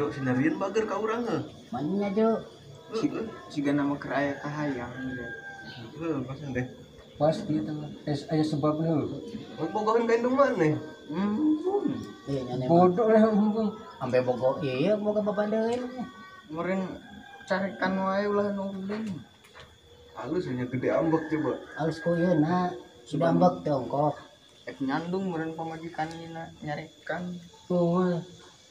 Tarjo sinarieun bager ka urang heuh. Manya Jo. Siga nama keur aya kahayang ge. Heuh, pasan teh. Pasti eta mah. Aya sebabna heuh. Bogohan ka indung maneh. Embung. Iya nya Bodoh lah embung. Sampai bogo iya boga babandeun. Meureun carikan wae ulah nu ulin. Halus nya gede ambek coba. Halus ku ieu na. Sudah ambek teh ongkoh. Ek nyandung meureun pamajikan ieu nyarekan. Oh,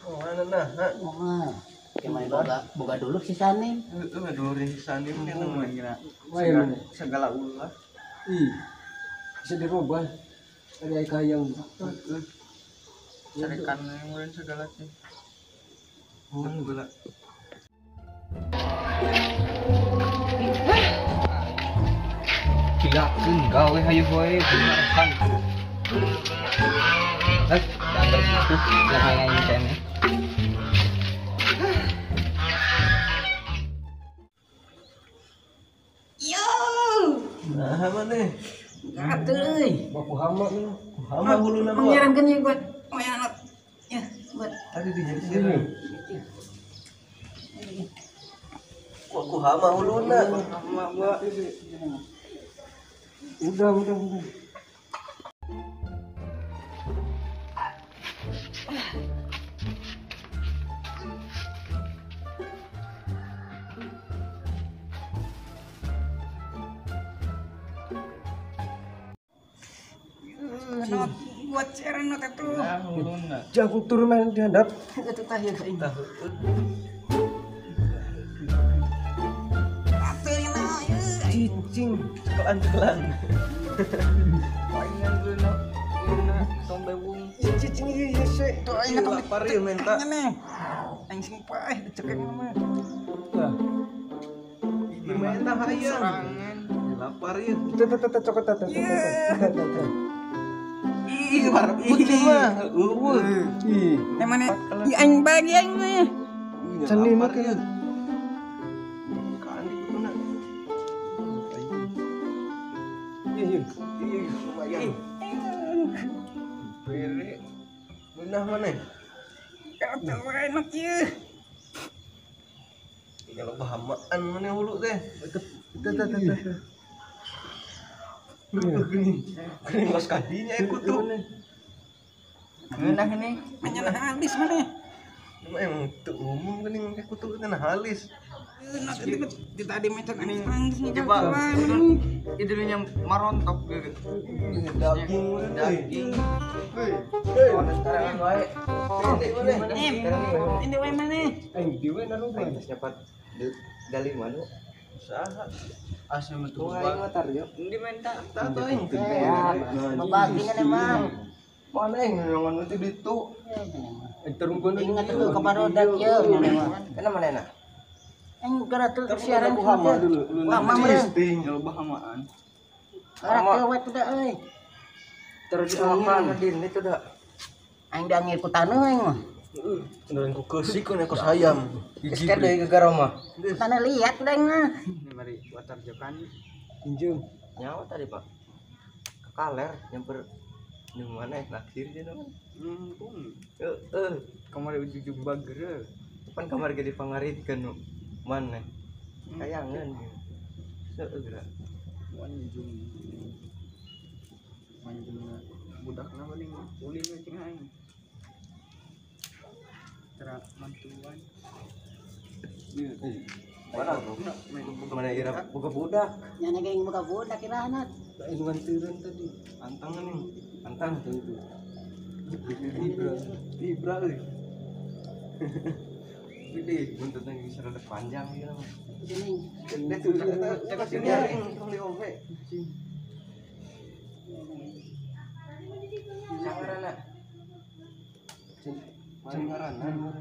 oh mana nah. Oh. Gimana boga boga dulu si Sanim. Heeh, dulur si Sanim kan segala ulah. Ih. Bisa dirubah. Ada kahayang. Heeh. Carikan meureun segala teh. Oh, gula. Gila, gawe hayu wae bener kan. Eh, gambar gitu, yang aing kene. Yo. Nah, mana? Gatel euy. Baku hama lu. Hama huluna mah. Menyarankan ya buat moyanot. Ya, buat. Tadi di jadi sini. Ku hama huluna. Hama gua. Udah. Not buat siaran not itu. Jago turun main dihadap. Itu tah ya aing. Cicing cekelan-cekelan. Paingan geuna geuna tong bewung. Cicing ieu sih. Tuh aing lapar ieu menta. Aing sing paeh dicekek mah. Tah. Ieu menta hayang. Lapar ieu. Teh teh cokot teh teh teh. Ih, warput mah. Eueuh. Ih, mana? Ih aing bagi aing mah. Ceni mah kan. Iya, lumayan. Bere. Benah mana? Gatel enak ieu. Kalau bahamaan mana hulu teh. Teh teh teh. Gini, los kadinya ikut tuh. Ngeunah ini, menyenah halis mana? Emang tuh umum gini ikut tuh ngeunah halis. Di tadi macam ini coba idenya marontok gitu. Daging, daging. Mana sekarang wae. Ini wae mana? Aing di wae naruh geus nyapat dari mana? Usaha. Asa mah tuh. Aing mah tarjo. Ini minta tato aing. Membagi kan emang. Mana aing nongon itu ditu. Terungkun ingat tuh keparodak ye Kenapa mana enak? Aing gara tuh siaran hama dulu. Hama mah. Kalau bahamaan. Gara we tuh da euy. Terus makan din itu dah. Aing da ngikut taneuh aing mah. Beneran ku keusik ku kos hayam. Geus deui ke garoma. Tanah liat da aing mah. Ini mari watar jokan. Injung. Nyawa tadi, Pak. Ke kaler nyamper di mana naksir jeung naon. Mumpung. Heeh. Kamari ujug-ujug bager. Pan kamari ge dipangaritkeun nu mana? Kayangan. Seueur geura. Wanjung. Wanjung budakna mending ulin we cenah aing. Tera mantuan. Mana tuh? Mana ira boga budak? Nya ge boga budak kirana. Lain wantiran tadi. Antang nih. Antang tuh itu. Libra. Libra euy. Gede, buntutnya geus rada panjang ieu mah. Gede tuh eta sini aing tong diombe. Sangarana. Sangarana.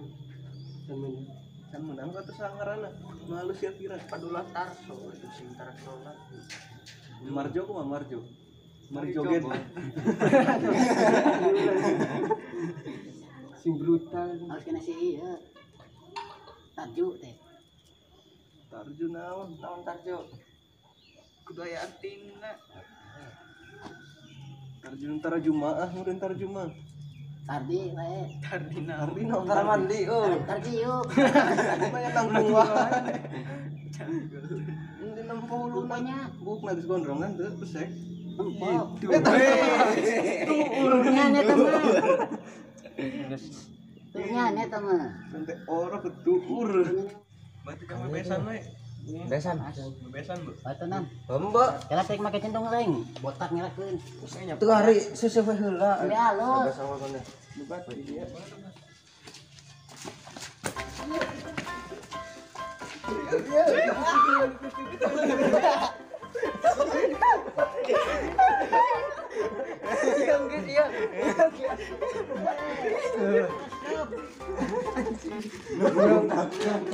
Can menang atau sangarana? Malu sia kira. Padulah Tarso itu sing Tarso lah. Marjo kumaha Marjo? Marjo joget. Sing brutal. Harus kena si ieu. Tarju teh. Tarju naon? Naon Tarju? Kudu aya artina. Tarju tarjumaah meureun tarjumah. Tardi wae. Tardi na. Tardi na tara mandi oh. Tardi yuk. Banyak tanggung wae. Ini 60 Rupanya. Buk geus gondrongan teu pesek. Empok. Tuh. Nya eta mah. Nya eta mah. Sampai ora ketuur. Berarti kamu besan we. Besan. Besan, Bu. Batunan. Hamba. Kala teh make centong lain, botak ngelakeun. Teu hari sesuai heula. Ya halus. Sama mana? Buka dia.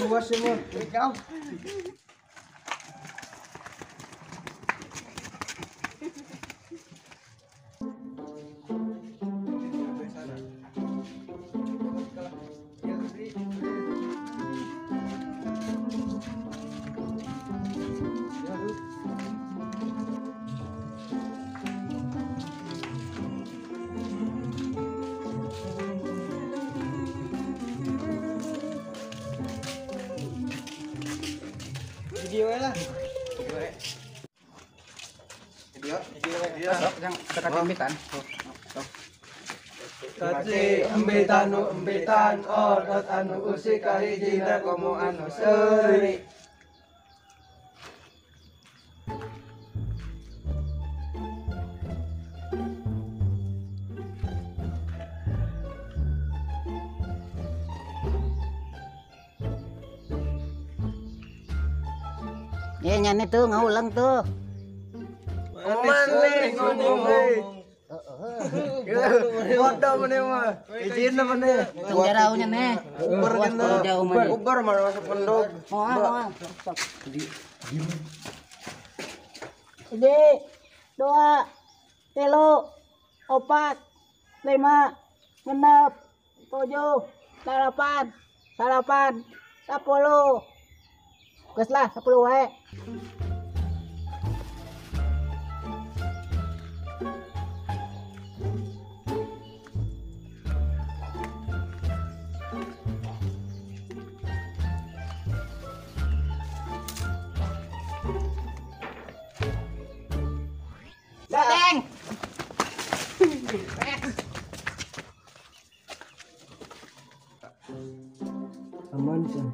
Puas semua. Video lah. Video. Sok yang dekat embetan. Kaci embetan nu embetan odot anu usik kahijina komo anu seuri. Ya nyane tuh ngaulang tuh. Maneh ngomong. Bodoh maneh mah. Izin maneh. Tong jaraunya neh. Uber kan jauh maneh. Uber mah masuk pendok. Moal moal. Hiji, dua, tilu, opat, lima, genep, tujuh, delapan, salapan, 10. Geus lah 10 wae. Dateng. Aman sih.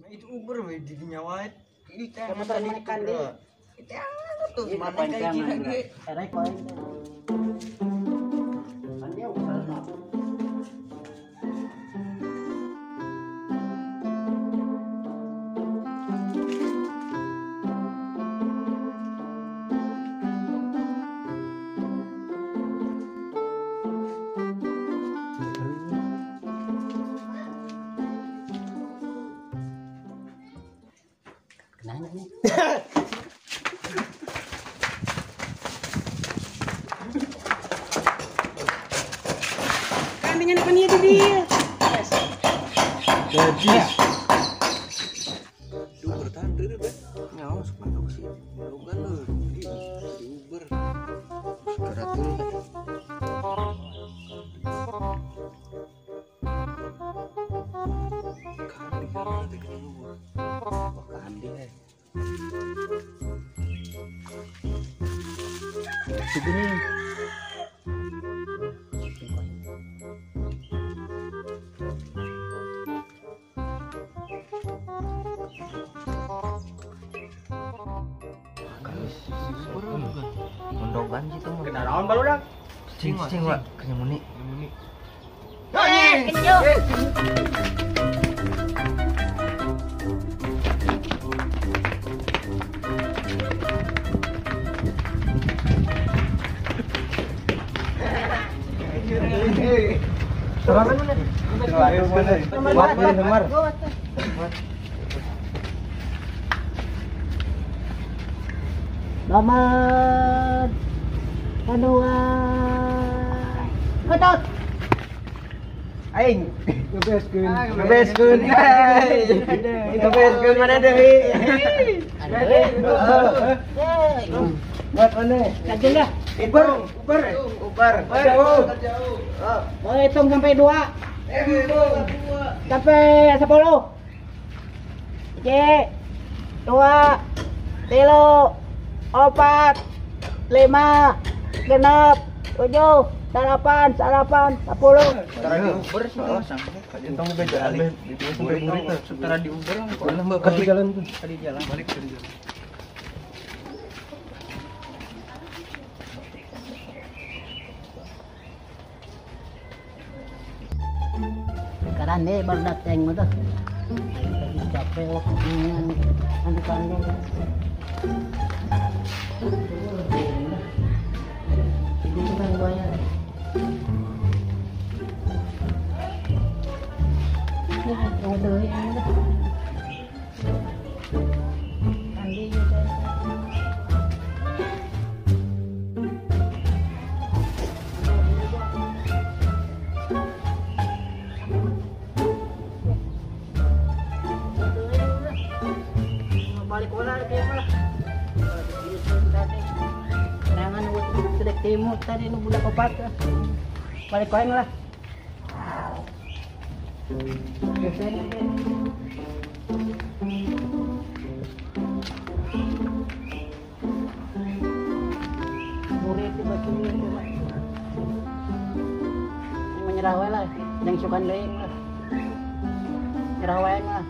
Itu Uber we di nyawa. Ini Kamu tadi makan di. Itu tuh mana kayak gini ge. Erek koin. Kan dia usaha. Kenapa nih? Kambingnya nih dia dia. Jadi. Duh bertahan dulu deh. Nyawa masuk pendok sih. Bukan lu. Di Uber. Keratul. Kandi kan ada di Uber. Wah kandi eh. Segini. Mendogan gitu mah. Kendaraan baru dah. Cing cing Wak, kenyemuni. Eh, kenyuk. Sorangan mana? Wat mana? Nomor kedua. Ketut. Aing. Ngebeskeun. Ngebeskeun. Ngebeskeun mana deui? Buat mana? Lanjut lah. Ubar, ubar. Ubar. Jauh. Boleh hitung sampai 2. Sampai 10. 1, 2, 3, 4, 5, 6, 7, 8, 9, 10. Setara di Uber sampai. Entong beda alih. Sampai burit. Setara di Uber Kali jalan tuh. Kali jalan. Balik ke jalan. Sekarang deh baru datang mah tuh. Lagi capek waktu nanti kandung. Itu kan bayar. Udah, udah. Andi juga. Balik bola kayak lah. Jangan sedek timur tadi nu budak opat. Balik koin lah. Murid menyerah wae lah, yang sukan deui lah. Nyerah wae lah.